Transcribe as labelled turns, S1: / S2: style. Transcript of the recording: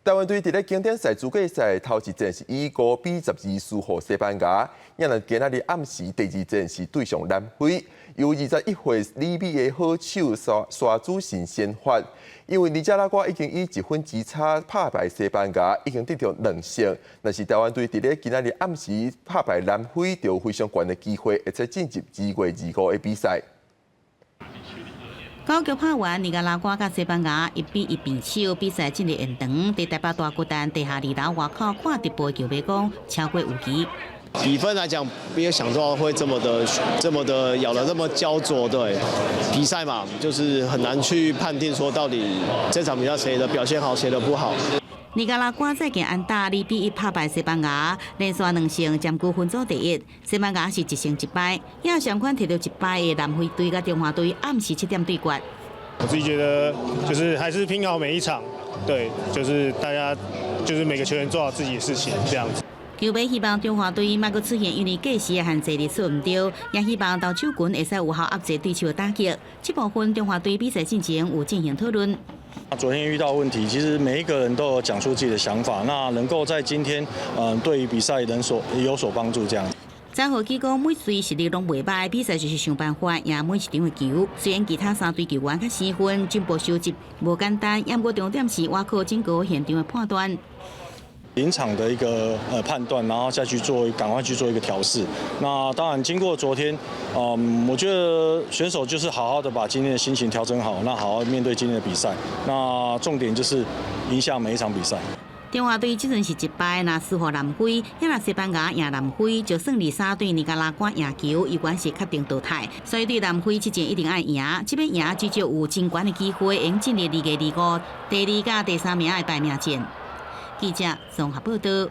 S1: 台灣隊佇咧經典賽資格賽頭一戰是以5比12輸予西班牙，也若今仔日暗時第二戰是對上南非，由21歲旅美的好手沙沙主神先發。因為尼加拉瓜已經以1分之差拍敗西班牙，已經得著兩勝。若是台灣隊佇咧今仔日暗時拍敗南非，就有非常懸的機會，會使進入2月25的比賽。
S2: 九局拍完，尼加拉瓜佮西班牙1比1平手，比賽進入延長。佇台北大巨蛋地下二樓外口看直播的球迷講，超過預期。
S3: 比分來講，沒有想到會這麼的咬得這麼焦灼。對，比賽嘛，就是很難去判定說到底這場比賽誰的表現好，誰的不好。
S2: 尼加拉瓜再見安打2比1拍敗西班牙，連續兩勝佔據分組第一。西班牙是1勝1敗，也相款摕著一敗的南非隊佮中華隊暗時7點對決。
S4: 我自己覺得就是還是拼好每一場，對，就是大家就是每個球員做好自己的事情，這樣子。
S2: 球迷希望中華隊莫閣出現因為計時的限制而出毋著，也希望投手群會使有效壓制對手的打擊。這部分中華隊比賽進前有進行討論。
S5: 昨天遇到問題，其實每一個人都有講出自己的想法，那能夠在今天，對於比賽能所有所幫助，這樣。
S2: 張和基講，每隊實力攏袂䆀，比賽就是想辦法贏每一場的球。雖然其他三隊球員較生分，進步收集無簡單，毋過重點是倚靠整個現場的判斷。
S5: 臨場的一個判斷，然後再去做，趕快去做一個調試。那當然經過昨天，我覺得選手就是好好的把今天的心情調整好，那好好面對今天的比賽。那重點就是贏下每一場比賽。
S2: 中華隊這陣是一敗，若輸予南非，也若西班牙贏南非，就算二三對尼加拉瓜贏球，猶原是確定淘汰。所以對南非這戰一定愛贏，這擺贏至少有真懸的機會，會進入2月25第二佮第三名的排名戰。記者綜合報道。